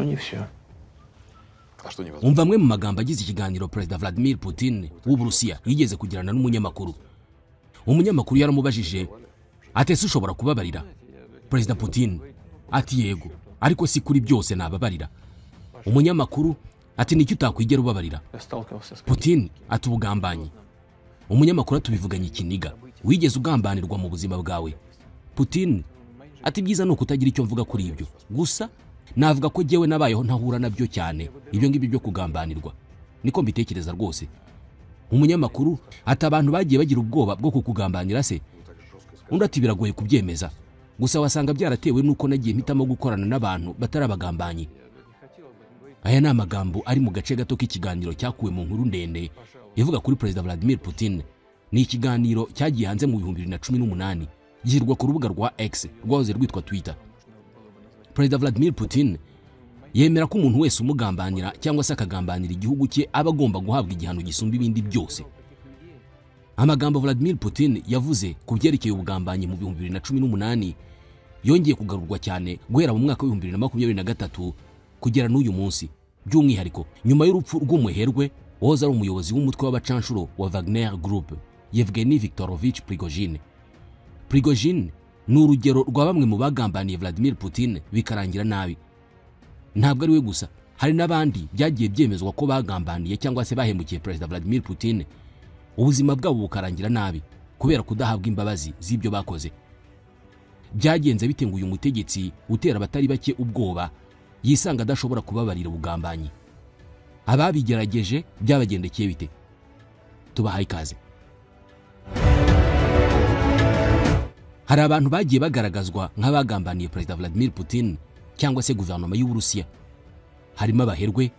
Но не все. Umva amwe mu magambo agize ikiganiro Perezida Vladimir Putin w'Uburusiya yigeze kugirana n'umunyamakuru. Umunyamakuru yaramubajije ati: "Ese ushobora kubabarira?" Perezida Putin ati: "Yego, ariko si kuri byose nababarira." Umunyamakuru ati: "Nicyo utakwigera ubabarira?" Я сталкивался с Putin ati: "Ubugambanyi." Umunyamakuru atubivuganye ikiniga: "Wigeze ugambanirwa mu buzima bwawe?" Putin ati: "Byiza ni ukutagira icyo mvuga kuri ibyo, gusa navuga ko jyewe nabayeho ntahura nabyo cyane, ibyo ngibyo byo kugambanirwa, niko mbitekereza rwose." Umunyamakuru ati: "Abantu bagiye bagira ubwoba bwo kukugambanira se?" Undi ati: "Biragoye kubyemeza, gusa wasanga byaratewe n'uko nagiye mpitamo gukorana n'abantu batari abagambanyi." Aya ni amagambo ari mu gace gato k'ikiganiro cyakuwe mu nkuru ndende ivuga kuri Perezida Vladimir Putin. Ni ikiganiro cyagiye hanze mu 2018, gishyirwa ku rubuga rwa X rwahoze rwitwa Twitter. Perezida Vladimir Putin yemera ko umuntu wese umugambanira cyangwa se akagambanira igihugu cye aba agomba guhabwa igihano gisumba ibindi byose. Amagambo Vladimir Putin yavuze ku byerekeye ubugambanyi mu 2018 yongeye kugarurwa cyane guhera mu mwaka wa 2023 kugera n'uyu munsi, by'umwihariko nyuma y'urupfu rw'umuherwe wahoze ari umuyobozi w'umutwe w'abacanshuro wa Wagner Group, Yevgeny Viktorovich Prigozhin. Prigozhin ni urugero rwa bamwe mu bagambaniye Vladimir Putin bikarangira nabi. Ntabwo ari we gusa, hari n'abandi byagiye byemezwa ko bagambaniye cyangwa se bahemukiye Perezida Vladimir Putin, ubuzima bwabo bukarangira nabi kubera kudahabwa imbabazi z'ibyo bakoze. Byagenze bite ngo uyu mutegetsi utera abatari bake ubwoba yisanga adashobora kubabarira ubugambanyi? Ababigerageje byabagendekeye bite? Tubahaye ikaze. Hari abantu bagiye bagaragazwa nk'abagambaniye Perezida Vladimir Putin cyangwa se guverinoma y'Uburusiya, harimo abaherwe,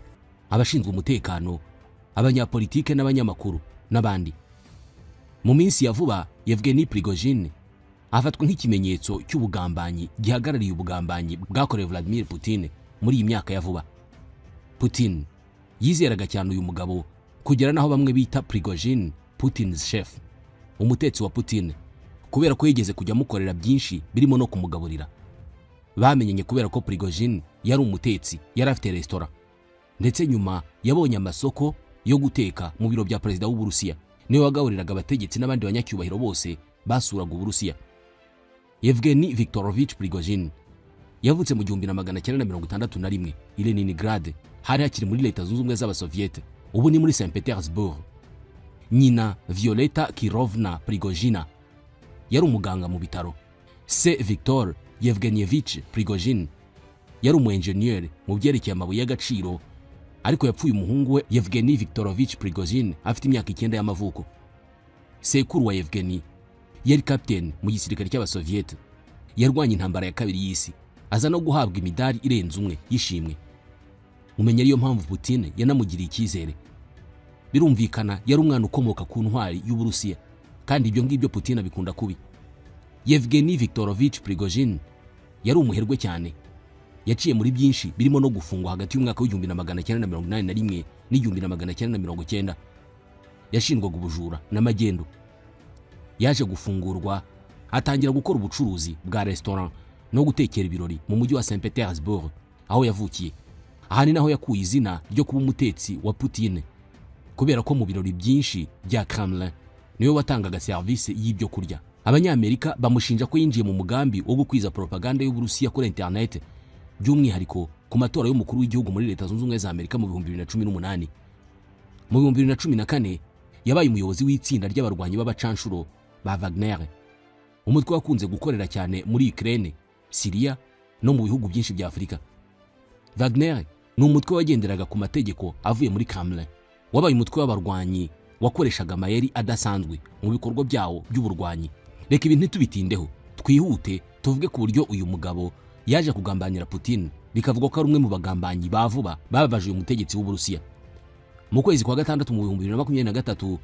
abashinzwe umutekano, abanyapolitike n'abanyamakuru n'abandi. Mu minsi ya vuba, Yevgeny Prigozhin afatwa nk'ikimenyetso cy'ubugambanyi gihagarariye ubugambanyi bwakorewe Vladimir Putin muri iyi myaka ya vuba. Putin yizeraga cyane uyu mugabo kugera n'aho bamwe bita Prigozhin "Putin's chef", umutetsi wa Putin, kubera ko yigeze kujya amukorera byinshi birimo no kumugaburira. Bamenyanye kubera ko Prigozhin yari umutetsi, yari afite resitora, ndetse nyuma yabonye amasoko yo guteka mu biro bya perezida w'Uburusiya. Niwe wagaburiraga abategetsi n'abandi banyacyubahiro bose basuraga Uburusiya. Yevgeny Viktorovich Prigozhin yavutse mu 1961 i Leningrad, hari hakiri muri Leta Zunze Ubumwe z'Abasoviyete, ubu ni muri St Petersburg. Nyina, Violeta Kirovna Prigozhina, yari umuganga mu bitaro. Se, Victor Yevgenyevich Prigozhin, yari umu engineer mu byerekeye amabuye y'agaciro, ariko yapfuye umuhungu we Yevgeny Viktorovich Prigozhin afite imyaka 9 y'amavuko. Sekuru wa Yevgeny yari captain mu gisirikare cy'Abasoviyete, yarwanye intambara ya kabiri y'isi, aza no guhabwa imidari irenze umwe y'ishimwe. Umenya ariyo mpamvu Putin yanamugiriye icyizere. Birumvikana yari umwana ukomoka ku ntwari y'Uburusiya, kandi ibyo ngibyo Putin abikunda kubi. Yevgeny Viktorovich Prigozhin yari umuherwe cyane, yaciye muri byinshi birimo no gufungwa hagati y'umwaka wa 1981 n'1990. Yashinjwaga ubujura n'amagendo. Yaje gufungurwa, atangira gukora ubucuruzi bwa restaurant no gutekera ibirori mu mujyi wa St Petersburg aho yavukiye. Aha ni naho yakuye izina ryo kuba umutetsi wa Putin, kubera ko mu birori byinshi bya Kremlin niwe watangaga serivisi y'ibyo kurya. Abanyamerika bamushinja ko yinjiye mu mugambi wo gukwiza propaganda y'Uburusiya kuri internet, by'umwihariko ku matora y'umukuru w'igihugu muri Leta Zunze Ubumwe za Amerika mu 2018. Mu 2014 yabaye umuyobozi w'itsinda ry'abarwanyi b'abacanshuro ba Wagner, umutwe wakunze gukorera cyane muri Ukraine, Syria no mu bihugu byinshi bya Afurika. Wagner ni umutwe wagenderaga ku mategeko avuye muri Kremlin, wabaye umutwe w'abarwanyi wakoreshaga amayeri adasanzwe mu bikorwa byawo by'uburwanyi. Reka ibintu ntitubitindeho, twihute tuvuge ku buryo uyu mugabo yaje kugambanira Putin, bikavugwa ko ari umwe mu bagambanyi ba vuba bababaje uyu mutegetsi w'Uburusiya. Mu kwezi kwa gatandatu mu 2023,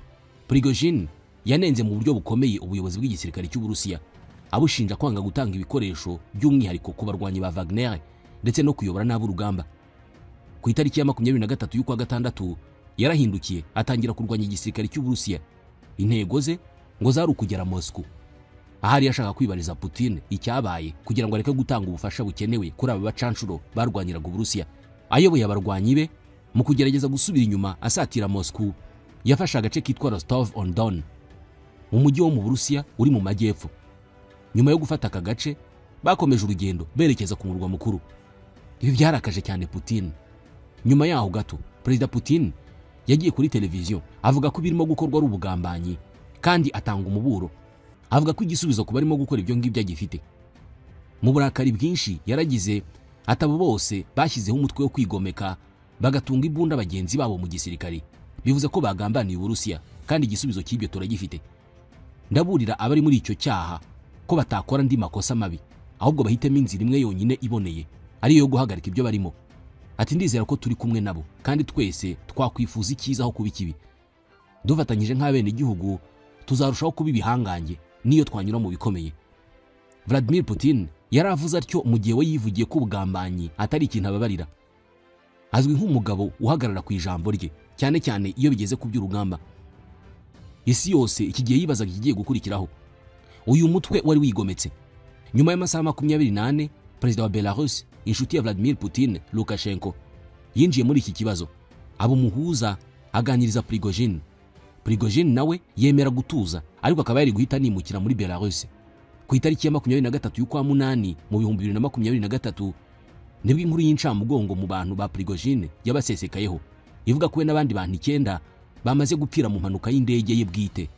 Prigozhin yanenze mu buryo bukomeye ubuyobozi bw'igisirikare cy'Uburusiya, abushinja kwanga gutanga ibikoresho by'umwihariko ku barwanyi ba Wagner ndetse no kuyobora nabi urugamba. Ku itariki ya 23 y'ukwa gatandatu yarahindukiye atangira kurwanya igisirikare cy'Uburusiya. Intego ze ngo zari ukugera Moscow, ahari yashaka kwibariza Putin icyabaye kugira ngo areke gutanga ubufasha bukenewe kuri aba bacanshuro barwanyiraga Uburusiya. Ayoboye abarwanyi be mu kugerageza gusubira inyuma asatira Moscow, yafashe agace kitwa Rostov on Don, umujyi wo mu Burusiya uri mu majyepfo. Nyuma yo gufata aka gace bakomeje urugendo berekeza ku murwa mukuru. Ibi byarakaje cyane Putin. Nyuma yaho gato Perezida Putin yagiye kuri televiziyo avuga ko birimo gukorwa ari ubugambanyi kandi atanga umuburo, avuga ko igisubizo ku barimo gukora ibyo ngibyo agifite. Mu burakari bwinshi yaragize atabo bose bashyizeho umutwe wo kwigomeka bagatunga imbunda bagenzi babo mu gisirikare, bivuze ko bagambaniye Uburusiya kandi igisubizo cy'ibyo turagifite. Ndaburira abari muri icyo cyaha ko batakora andi makosa mabi, ahubwo bahitemo inzira imwe yonyine iboneye, ariyo yo guhagarika ibyo barimo. Ati ndizera ko turi kumwe nabo kandi twese twakwifuza icyiza aho kuba ikibi. Dufatanyije nk'abene igihugu tuzarushaho kuba ibihangange niyo twanyura mu bikomeye. Vladimir Putin yaravuze atyo mu gihe we yivugiye ko ubugambanyi atari ikintu ababarira. Azwi nk'umugabo uhagarara ku ijambo rye, cyane cyane iyo bigeze ku by'urugamba. Isi yose iki gihe yibazaga ikigiye gukurikiraho. Uyu mutwe wari wigometse. Nyuma y'amasaha 24, Perezida wa Belarus, inshuti ya Vladimir Putin, Lukashenko, yinjiye muri iki kibazo. Abo muhuza aganiriza Prigozhin. Prigozhin nawe yemera gutuza, ariko akaba yari guhita nimukira muri Belarus. Ku itariki ya 23 y'ukwa munani mu 2023 nibwo inkuru y'incamugongo mu bantu ba Prigozhin yabasesekayeho, ivuga ko we n'abandi bantu 9 bamaze gupfira mu mpanuka y'indege ye bwite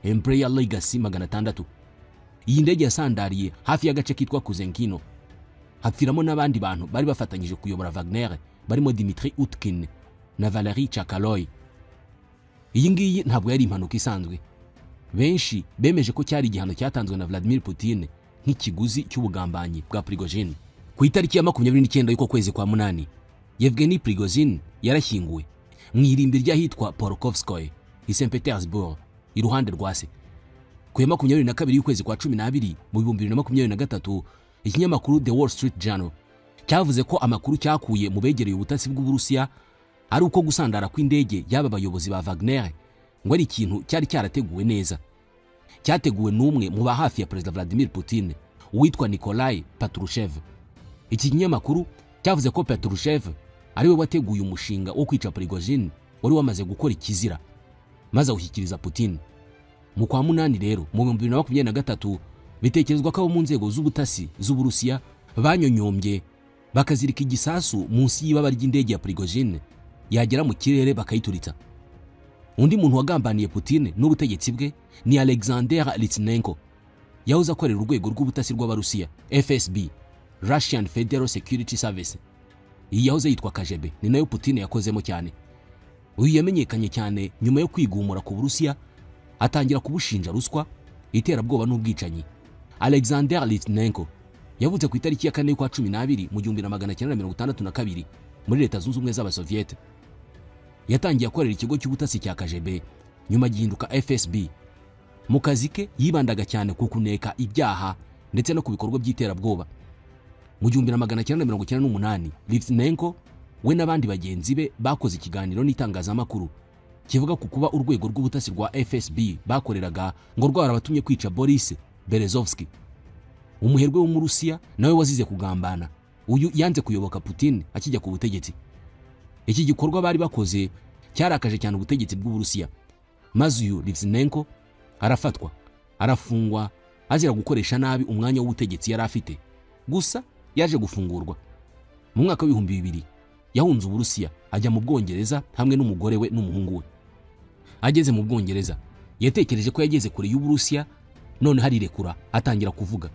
Embraer Legacy 600. Iyi ndege yasandariye hafi y'agace kitwa Kuzenkino, hapfiramo n'abandi bantu bari bafatanyije kuyobora Wagner barimo Dmitry Utkin na Valery Chakaloy. Iyi ngiyi ntabwo yari impanuka isanzwe. Benshi bemeje ko cyari igihano cyatanzwe na Vladimir Putin nk'ikiguzi cy'ubugambanyi bwa Prigozhin. Ku itariki ya 29 y'uko kwezi kwa munani, Yevgeny Prigozhin yarashyinguwe mu irimbi ry'ahitwa Porokovskoye i St Petersburg iruhande rwa se. Ku ya 22 y'ukwezi kwa 12 mu 2023, ikinyamakuru The Wall Street Journal cyavuze ko amakuru cyakuye mu begereye ubutasi bw'Uburusiya ari uko gusandara kw'indege y'aba bayobozi ba Wagner ngo ari ikintu cyari cyarateguwe neza, cyateguwe n'umwe mu ba hafi ya Perezida Vladimir Putin witwa Nikolai Patrushev. Iki kinyamakuru cyavuze ko Patrushev ari we wateguye umushinga wo kwica Prigozhin wari wamaze gukora ikizira, maze awushyikiriza Putin. Mu kwa munani rero mu 2023 bitekerezwa ko abo mu nzego z'ubutasi z'Uburusiya banyonyombye bakazirika igisasu munsi y'ibaba ry'indege ya Prigozhin, yagera mu kirere bakayituritsa. Undi muntu wagambaniye Putin n'ubutegetsi bwe ni Alexander Litvinenko, yahoze akorera urwego rw'ubutasi rw'Abarusiya FSB, Russian Federal Security Service. Iyi yahoze yitwa KGB, ni nayo Putin yakozemo cyane. Uyu yamenyekanye cyane nyuma yo kwigumura ku Burusiya, atangira kubushinja ruswa, iterabwoba n'ubwicanyi. Alexander Litvinenko yavutse ku itariki ya 4 y'ukwa 12 mu 1962 muri Leta Zunze Ubumwe z'Abasoviete. Yatangiye akorera ikigo cy'ubutasi cya KGB, nyuma gihinduka FSB. Mu kazi ke yibandaga cyane ku kuneka ibyaha ndetse no ku bikorwa by'iterabwoba. Mu 1998 Litvinenko we n'abandi bagenzi be bakoze ikiganiro n'itangazamakuru kivuga ku kuba urwego rw'ubutasi rwa FSB bakoreraga ngo rwarabatumye kwica Boris Berezovsky, umuherwe wo mu Rusiya nawe wazize kugambana. Uyu yanze kuyoboka Putin akijya ku butegetsi. Iki gikorwa bari bakoze cyarakaje cyane ubutegetsi bw'Uburusiya, maze uyu Litvinenko arafatwa, arafungwa azira gukoresha nabi umwanya w'ubutegetsi yari afite. Gusa yaje gufungurwa mu mwaka wa 2000. Yahunze Uburusiya ajya mu Bwongereza hamwe n'umugore we n'umuhungu we. Ageze mu Bwongereza yatekereje ko yageze kure y'Uburusiya, none harirekura atangira kuvuga,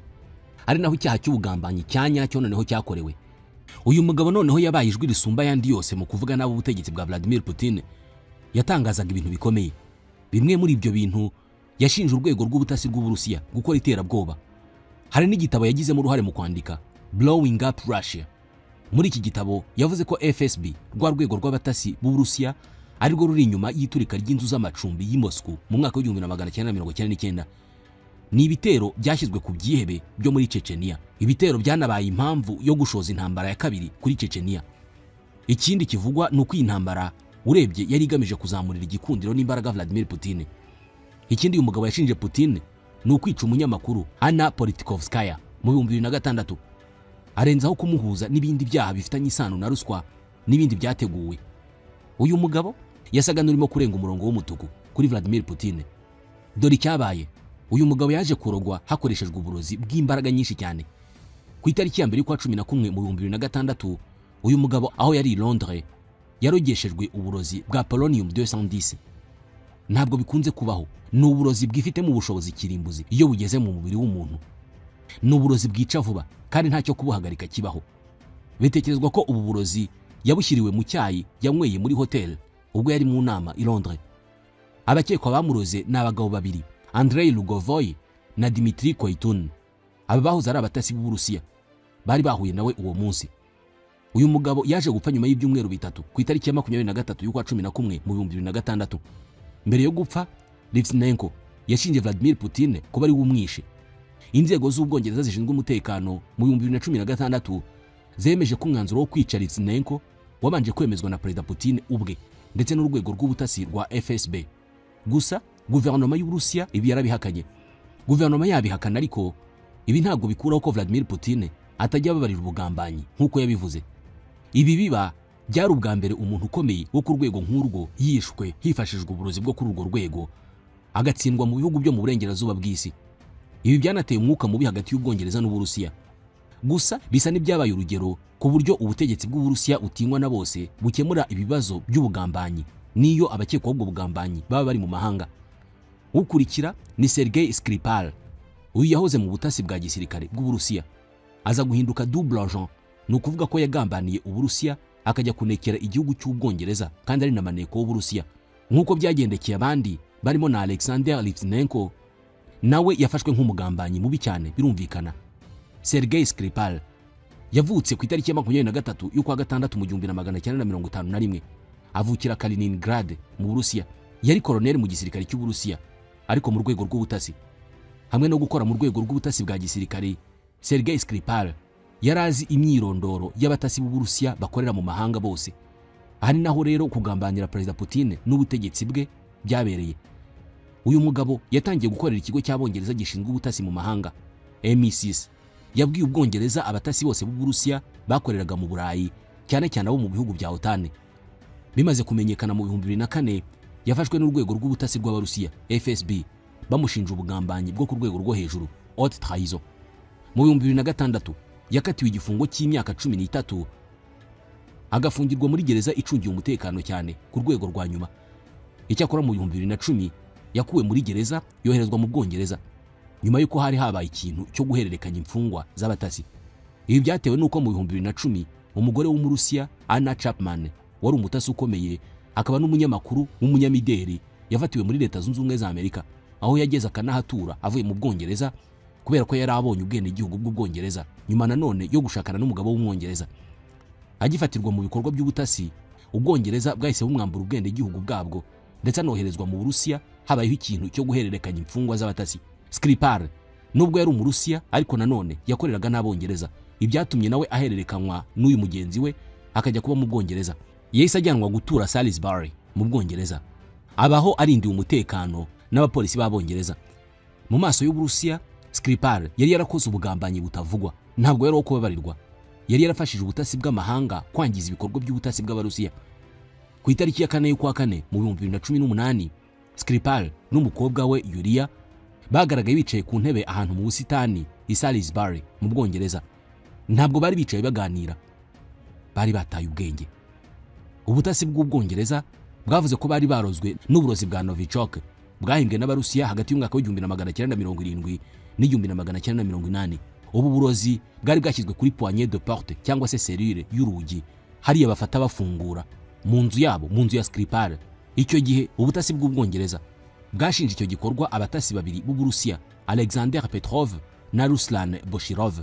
ari naho icyaha cy'ubugambanyi cyanyacyo noneho cyakorewe. Uyu mugabo noneho yabaye ijwi risumba yandi yose mu kuvuga nabo ubutegetsi bwa Vladimir Putin. Yatangazaga ibintu bikomeye. Bimwe muri ibyo bintu yashinje urwego rw'ubutasi rw'Uburusiya gukora iterabwoba. Hari n'igitabo yagizemo uruhare mu kwandika, Blowing Up Russia. Muri iki gitabo yavuze ko FSB, rwa rwego rw'abatasi b'Uburusiya, ari rwo ruri inyuma y'iturika ry'inzu z'amacumbi y'i Moscow mu mwaka wa 1999. Ni ibitero byashyizwe ku byihebe byo muri Chechnya. Ibitero byanabaye impamvu yo gushoza intambara ya kabiri kuri Chechnya. Ikindi kivugwa ni uko iyi ntambara urebye yari igamije kuzamurira igikundiro n'imbaraga Vladimir Putin. Ikindi uyu mugabo yashinje Putin ni ukwica umunyamakuru Anna Politkovskaya mu 2006, arenzaho kumuhuza n'ibindi byaha bifitanye isano na ruswa n'ibindi byateguwe. Uyu mugabo yasaga n'urimo kurenga umurongo w'umutuku kuri Vladimir Putin. Dore icyabaye, uyu mugabo yaje kurogwa hakoreshejwe uburozi bw'imbaraga nyinshi cyane. Ku itariki ya 1 y'ukwa 11 mu 2006, uyu mugabo aho yari i Londres yarogeshejwe uburozi bwa polonium 210. Ntabwo bikunze kubaho, ni uburozi bwifitemo ubushobozi kirimbuzi iyo bugeze mu mubiri w'umuntu. Ni uburozi bwica vuba kandi ntacyo kubuhagarika kibaho. Bitekerezwa ko ubu burozi yabushyiriwe mu cyayi yanyweye muri hotel ubwo yari mu nama i Londres. Abakekwa bamuroze ni abagabo babiri, Andrei Lugovoy na Dmitry Koitun. Aba bahoze ari abatasi b'Uburusiya bari bahuye nawe uwo munsi. Uyu mugabo yaje gupfa nyuma y'ibyumweru bitatu ku itariki ya 23 y'ukwa 11 mu 2006. Mbere yo gupfa, Litvinenko yashinje Vladimir Putin kuba ari umwishe. Inzego z'Ubwongereza zishinzwe umutekano mu 2016 zemeje ko umwanzuro wo kwica Litvinenko wabanje kwemezwa na Perezida Putin ubwe ndetse n'urwego rw'ubutasi rwa FSB. Gusa guverinoma y'Uburusiya ibi yarabihakanye. Guverinoma yabihakana, ariko ibi ntabwo bikuraho ko Vladimir Putin atajya ababarira ubugambanyi nk'uko yabivuze. Ibi biba byari ubwa mbere umuntu ukomeye wo ku rwego nk'urwo yishwe hifashishijwe uburozi bwo kuri urwo rwego, agatsindwa mu bihugu byo mu burengerazuba bw'isi. Ibi byanateye umwuka mubi hagati y'Ubwongereza n'Uburusiya. Gusa bisa n'ibyabaye urugero ku buryo ubutegetsi bw'Uburusiya utinywa na bose bukemura ibibazo by'ubugambanyi niyo abakekwaho ubwo bugambanyi baba bari mu mahanga. Ukurikira ni Sergei Skripal. Uyu yahoze mu butasi bwa gisirikare bw'Uburusiya, aza guhinduka double agent, ni ukuvuga ko yagambaniye Uburusiya akajya kunekera igihugu cy'Ubwongereza kandi ari na maneko w'Uburusiya. Nk'uko byagendekeye abandi barimo na Alexander Litvinenko, nawe yafashwe nk'umugambanyi mubi cyane birumvikana. Sergei Skripal yavutse ku itariki ya 23 y'ukwa gatandatu mu 1951, avukira Kaliningrad mu Burusiya. Yari koloneli mu gisirikare cy'Uburusiya ariko mu rwego rw'ubutasi. Hamwe no gukora mu rwego rw'ubutasi bwa gisirikare, Sergei Skripal yarazi imyirondoro y'abatasi b'Uburusiya bakorera mu mahanga bose. Aha ni naho rero kugambanira Perezida Putin n'ubutegetsi bwe byabereye. Uyu mugabo yatangiye gukorera ikigo cy'Abongereza gishinzwe ubutasi mu mahanga MI6. Yabwiye Ubwongereza abatasi bose b'Uburusiya bakoreraga mu Burayi, cyane cyane abo mu bihugu bya OTAN. Bimaze kumenyekana mu 2004, yafashwe n'urwego rw'ubutasi rw'Abarusiya FSB bamushinja ubugambanyi bwo ku rwego rwo hejuru, haute trahison. Mu 2006 yakatiwe igifungo cy'imyaka 13, agafungirwa muri gereza icungiye umutekano cyane ku rwego rwa nyuma. Icyakora mu 2010 yakuwe muri gereza yoherezwa mu Bwongereza nyuma y'uko hari habaye ikintu cyo guhererekanya imfungwa z'abatasi. Ibi byatewe n'uko mu 2010 umugore w'Umurusiya Anna Chapman, wari umutasi ukomeye akaba n'umunyamakuru w'umunyamideli, yafatiwe muri Leta Zunze Ubumwe za Amerika aho yageze akanahatura avuye mu Bwongereza kubera ko yari abonye ubwenegihugu bw'Ubwongereza nyuma nanone yo gushakana n'umugabo w'Umwongereza. Agifatirwa mu bikorwa by'ubutasi, Ubwongereza bwahise bumwambura ubwenegihugu bwabwo ndetse anoherezwa mu Burusiya. Habayeho ikintu cyo guhererekanya imfungwa z'abatasi. Skripal nubwo yari Umurusiya ariko nanone yakoreraga n'Abongereza, ibyatumye nawe ahererekanywa n'uyu mugenzi we akajya kuba mu Bwongereza. Yahise ajyanwa gutura Salisbury mu Bwongereza, abaho arindiwe umutekano n'abapolisi b'Abongereza. Mu maso y'Uburusiya, Skripal yari yarakoze ubugambanyi butavugwa, ntabwo yari uwo kubabarirwa. Yari yarafashije ubutasi bw'amahanga kwangiza ibikorwa by'ubutasi bw'Abarusiya. Ku itariki ya 4 y'ukwa 4 mu 2018, Skripal n'umukobwa we Yulia bagaragaye bicaye ku ntebe ahantu mu busitani i Salisbury mu Bwongereza. Ntabwo bari bicaye baganira, bari bataye ubwenge. Ubutasi bw'Ubwongereza bwavuze ko bari barozwe n'uburozi bwa Novichok bwahimbwe n'Abarusiya hagati y'umwaka w'1970 n'1980. Ubu burozi bwari bwashyizwe kuri poignée de porte cyangwa se serrure y'urugi, hariya bafata bafungura mu nzu yabo, mu nzu ya Skripal. Icyo gihe ubutasi bw'Ubwongereza bwashinje icyo gikorwa abatasi babiri b'Uburusiya, Alexander Petrov na Ruslan Boshirov.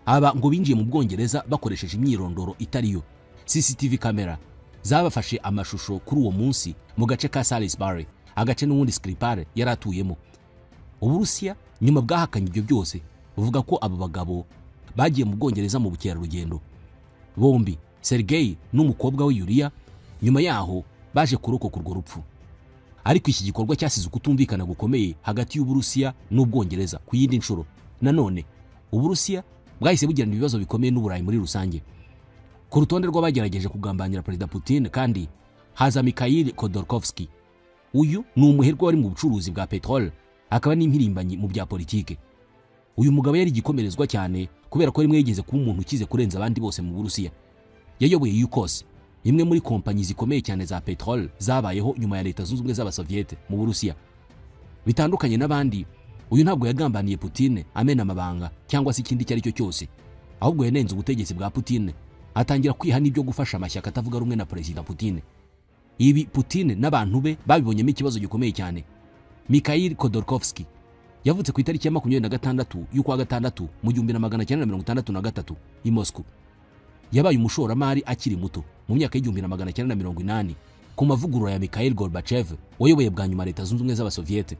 Aba ngo binjiye mu Bwongereza bakoresheje imyirondoro itariyo. CCTV camera zabafashe amashusho kuri uwo munsi mu gace ka Salisbury, agace n'ubundi Skripal yari atuyemo. Uburusiya nyuma bwahakanye ibyo byose, buvuga ko abo bagabo bagiye mu Bwongereza mu bukerarugendo. Bombi, Sergei n'umukobwa we Yulia, nyuma yaho baje kurokoka urwo rupfu. Ariko iki gikorwa cyasize ukutumvikana gukomeye hagati y'Uburusiya n'Ubwongereza ku yindi nshuro. Nanone Uburusiya bwahise bugirana ibibazo bikomeye n'Uburayi muri rusange. Ku rutonde rw'abagerageje kugambanira Perezida Putin kandi haza Mikhail Khodorkovsky. Uyu ni umuherwe wari mu bucuruzi bwa petrole, akaba n'impirimbanyi mu bya politike. Uyu mugabo yari igikomerezwa cyane kubera ko rimwe yigeze kuba umuntu ukize kurenza abandi bose mu Burusiya. Yayoboye Yukos, imwe muri kompanyi zikomeye cyane za petrole zabayeho nyuma ya Leta Zunze Ubumwe z'Abasoviete mu Burusiya. Bitandukanye n'abandi, uyu ntabwo yagambaniye Putin amena amabanga cyangwa se ikindi icyo ari cyo cyose, ahubwo yanenze ubutegetsi bwa Putin, atangira kwiha n'ibyo gufasha amashyaka atavuga rumwe na Perezida Putin. Ibi Putin n'abantu be babibonyemo ikibazo gikomeye cyane. Mikhail Khodorkovsky yavutse ku itariki ya 26 y'ukwa gatandatu mu 1963 i Moscow. Yabaye umushoramari akiri muto mu myaka y'1980 ku mavugurura ya Mikhail Gorbachev wayoboye bwa nyuma Leta Zunze Ubumwe z'Abasoviete.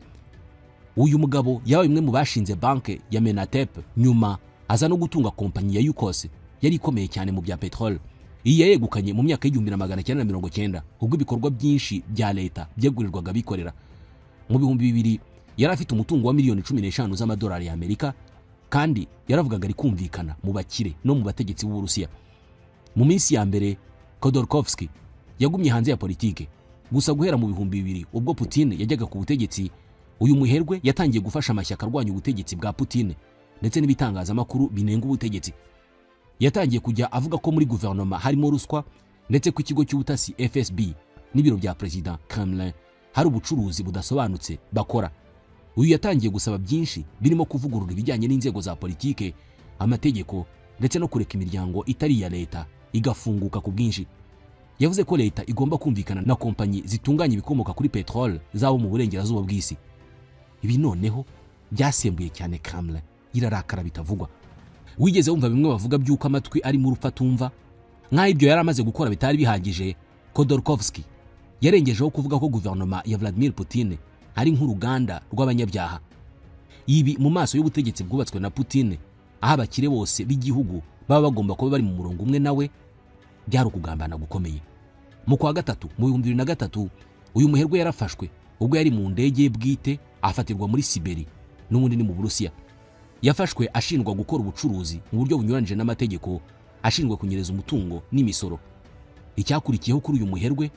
Uyu mugabo yabaye umwe mu bashinze banke ya Menatep, nyuma aza no gutunga kompanyi ya Yukos yari ikomeye cyane mu bya petrole. Iyi yayegukanye mu myaka y'1990 ubwo ibikorwa byinshi bya leta byegurirwaga abikorera. Mu 2000 yari afite umutungo wa miliyoni 15 z'amadolari ya Amerika, kandi yaravugaga ari kumvikana mu bakire no mu bategetsi b'Uburusiya. Mu minsi ya mbere Khodorkovsky yagumye hanze ya politike, gusa guhera mu 2000 ubwo Putin yajyaga ku butegetsi, uyu muherwe yatangiye gufasha amashyaka arwanya ubutegetsi bwa Putin ndetse n'ibitangazamakuru binenga ubutegetsi. Yatangiye kujya avuga ko muri guverinoma harimo ruswa, ndetse ku kigo cy'ubutasi FSB n'ibiro bya President Kremlin hari ubucuruzi budasobanutse bakora. Uyu yatangiye gusaba byinshi birimo kuvugurura ibijyanye n'inzego za politike, amategeko ndetse no kureka imiryango itari iya leta igafunguka ku bwinshi. Yavuze ko leta igomba kumvikana na kompanyi zitunganya ibikomoka kuri petrole zabo mu burengerazuba bw'isi. Ibi noneho byasembuye cyane Kremlin, irarakara bitavugwa. Wigeze wumva bimwe bavuga by'uko amatwi ari mu rupfa tumva? Nk'aho ibyo yari amaze gukora bitari bihagije, Khodorkovsky yarengejeho kuvuga ko guverinoma ya Vladimir Putin ari nk'uruganda rw'abanyabyaha. Ibi mu maso y'ubutegetsi bwubatswe na Putin, aho abakire bose b'igihugu baba bagomba kuba bari mu murongo umwe nawe, byari ukugambana gukomeye. Mu kwa gatatu mu 2003 uyu muherwe yarafashwe ubwo yari mu ndege bwite afatirwa muri Siberi n'ubundi ni mu Burusiya. Yafashwe ashinjwa gukora ubucuruzi mu buryo bunyuranije n'amategeko, ashinjwa kunyereza umutungo n'imisoro. Icyakurikiyeho kuri uyu muherwe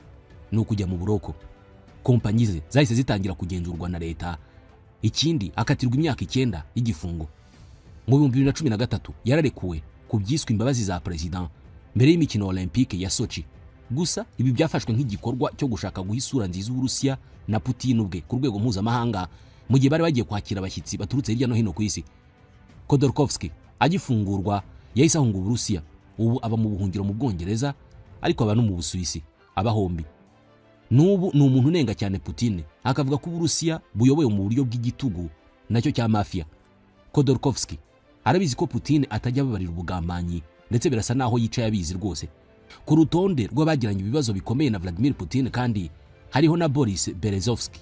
ni ukujya mu buroko. Kompanyi ze zahise zitangira kugenzurwa na leta, ikindi akatirwa imyaka 9 y'igifungo. Mu 2013 yararekuwe ku byiswe imbabazi za president mbere y'imikino Olympique ya Sochi. Gusa ibi byafashwe nk'igikorwa cyo gushaka guha isura nziza Uburusiya na Putin ubwe ku rwego mpuzamahanga, mu gihe bari bagiye kwakira abashyitsi baturutse hirya no hino ku isi. Khodorkovsky agifungurwa yahise ahunga Uburusiya, ubu aba mu buhungiro mu Bwongereza, ariko aba no mu Busuwisi, aba hombi. N'ubu ni umuntu unenga cyane Putin, akavuga ko Uburusiya buyobowe mu buryo bw'igitugu nacyo cya mafia. Khodorkovsky arabizi ko Putin atajya ababarira ubugambanyi, ndetse birasa naho yicaye abizi rwose. Ku rutonde rw'abagiranye ibibazo bikomeye na Vladimir Putin kandi hariho na Boris Berezovsky,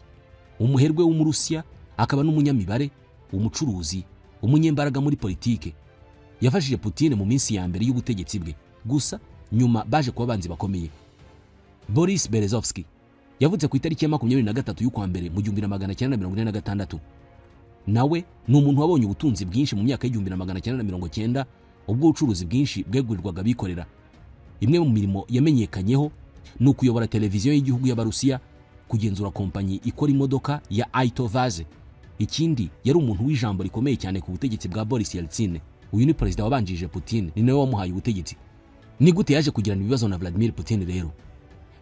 umuherwe w'Umurusiya, akaba n'umunyamibare, umucuruzi, umunyembaraga muri politike. Yafashije Putin mu minsi ya mbere y'ubutegetsi bwe, gusa nyuma baje kuba abanzi bakomeye. Boris Berezovsky yavutse ku itariki ya 23 y'ukwa mbere mu 1946. Nawe ni umuntu wabonye ubutunzi bwinshi mu myaka y'1990 ubwo ubucuruzi bwinshi bwegurirwaga abikorera. Imwe mu mirimo yamenyekanyeho ni ukuyobora televiziyo y'igihugu y'Abarusiya, kugenzura kompanyi ikora imodoka ya Aitovaz. Ikindi yari umuntu w'ijambo rikomeye cyane ku butegetsi bwa Boris Yeltsin. Uyu ni perezida wabanjije Putin, ni nawe wamuhaye ubutegetsi. Ni gute yaje kugirana ibibazo na Vladimir Putin rero?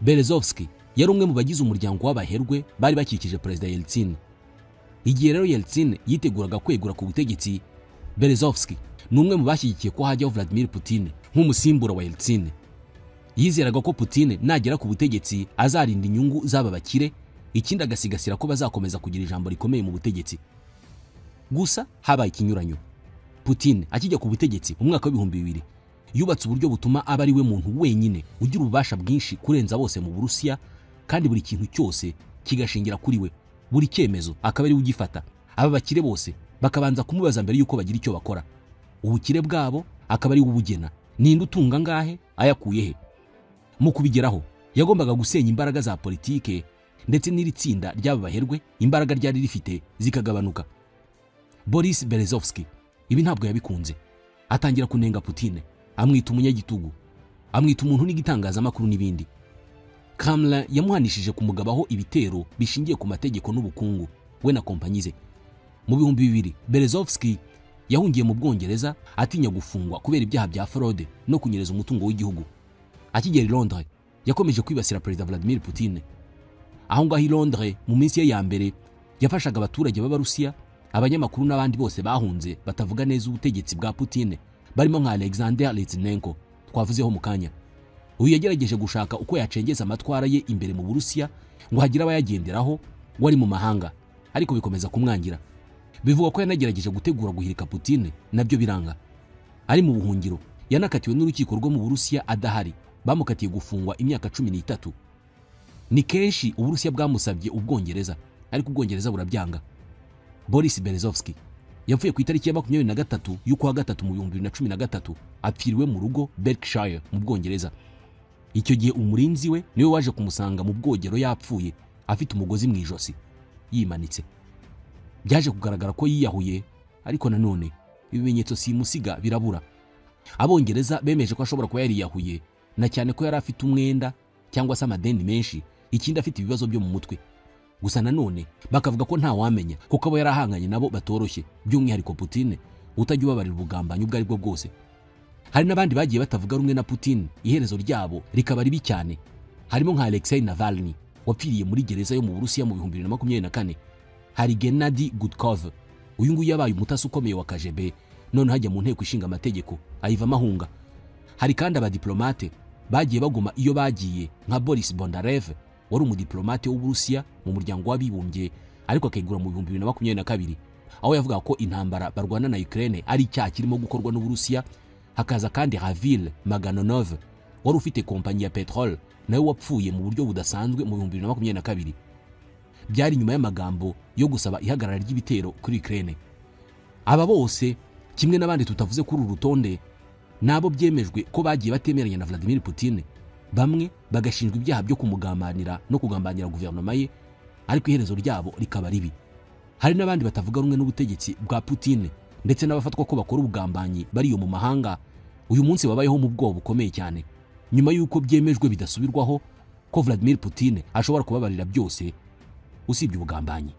Berezovsky yari umwe mu bagize umuryango w'abaherwe bari bakikije perezida Yeltsin. Igihe rero Yeltsin yiteguraga kwegura ku butegetsi, Berezovsky ni umwe mu bashyigikiye ko hajyaho Vladimir Putin nk'umusimbura wa Yeltsin. Yizeraga ko Putin nagera ku butegetsi azarinda inyungu z'aba bakire, ikindi agasigasira ko bazakomeza kugira ijambo rikomeye mu butegetsi. Gusa habaye ikinyuranyo. Putin akijya ku butegetsi mu mwaka wa 2000 yubatse uburyo butuma aba ari we muntu wenyine ugira ububasha bwinshi kurenza bose mu Burusiya, kandi buri kintu cyose kigashingira kuri we, buri cyemezo akaba ari we ugifata. Aba bakire bose bakabanza kumubaza mbere yuko bagira icyo bakora. Ubukire bwabo akaba ari we ubugena, ninde utunga ngahe, ayakuye he. Mu kubigeraho yagombaga gusenya imbaraga za politike ndetse n'iri tsinda ry'aba baherwe imbaraga ryari rifite zikagabanuka. Boris Berezovsky ibi ntabwo yabikunze, atangira kunenga Putin, amwita umunyagitugu. Amwita umuntu n'igitangazamakuru n'ibindi. Kremlin yamuhanishije kumugabaho ibitero bishingiye ku mategeko n'ubukungu we na kompanyi ze. Mu 2000 Berezovsky yahungiye mu Bwongereza atinya gufungwa kubera ibyaha bya fraude no kunyereza umutungo w'igihugu. Akigera i Londres yakomeje kwibasira Perezida Vladimir Putin. Aho ngaho i Londres mu minsi ye ya mbere yafashaga abaturage b'Abarusiya, abanyamakuru n'abandi bose bahunze batavuga neza ubutegetsi bwa Putin, barimo nka Alexander Litvinenko twavuzeho mu kanya. Uyu yagerageje gushaka uko yacengeza amatwara ye imbere mu Burusiya ngo hagire abayagenderaho wari mu mahanga, ariko bikomeza kumwangira. Bivugwa ko yanagerageje gutegura guhirika Putin, nabyo biranga. Ari mu buhungiro yanakatiwe n'urukiko rwo mu Burusiya adahari, bamukatiye gufungwa imyaka 13. Ni kenshi Uburusiya bwamusabye Ubwongereza, ariko Ubwongereza burabyanga. Boris Berezovsky yapfuye ku itariki ya 23 y'ukwa gatatu mu 2013, apfiriwe mu rugo Berkshire mu Bwongereza. Icyo gihe umurinzi we niwe waje kumusanga mu bwogero yapfuye afite umugozi mu ijosi yimanitse. Byaje kugaragara ko yiyahuye, ariko nanone ibimenyetso simusiga birabura. Abongereza bemeje ko ashobora kuba yariyahuye, na cyane ko yari afite umwenda cyangwa se amadeni menshi, ikindi afite ibibazo byo mu mutwe. Gusa nanone bakavuga ko nta wamenya kuko abo yarahanganye nabo batoroshye, by'umwihariko Putin utajya ubabarira ubugambanyi ubwo ari bwo bwose. Hari n'abandi bagiye batavuga rumwe na Putin, iherezo ryabo rikaba ribi cyane. Harimo nka Alexei Navalny wapfiriye muri gereza yo mu Burusiya mu 2024. Hari Gennady Gudkov, uyu nguyu yabaye umutasi ukomeye wa KGB, none hajya mu nteko ishinga amategeko ayivamo ahunga. Hari kandi abadiplomate bagiye baguma iyo bagiye nka Boris Bondarev wari umudiplomate w'Uburusiya mu muryango w'abibumbye, ariko akegura mu 2022, aho yavuga ko intambara barwana na Ukraine ari icyaha kirimo gukorwa n'Uburusiya. Hakaza kandi Ravil Maganonov wari ufite kompanyi ya petrol, nawe wapfuye mu buryo budasanzwe mu 2022. Byari nyuma y'amagambo yo gusaba ihagarara ry'ibitero kuri Ukraine. Aba bose kimwe n'abandi tutavuze kuri uru rutonde nabo byemejwe ko bagiye batemeranya na Vladimir Putin, bamwe bagashinjwa ibyaha byo kumugambanira no kugambanira guverinoma ye, ariko iherezo ryabo rikaba ribi. Hari n'abandi batavuga rumwe n'ubutegetsi bwa Putin ndetse n'abafatwa ko bakora ubugambanyi bariyo mu mahanga, uyu munsi babayeho mu bwoba bukomeye cyane nyuma y'uko byemejwe bidasubirwaho ko Vladimir Putin ashobora kubabarira byose usibye ubugambanyi.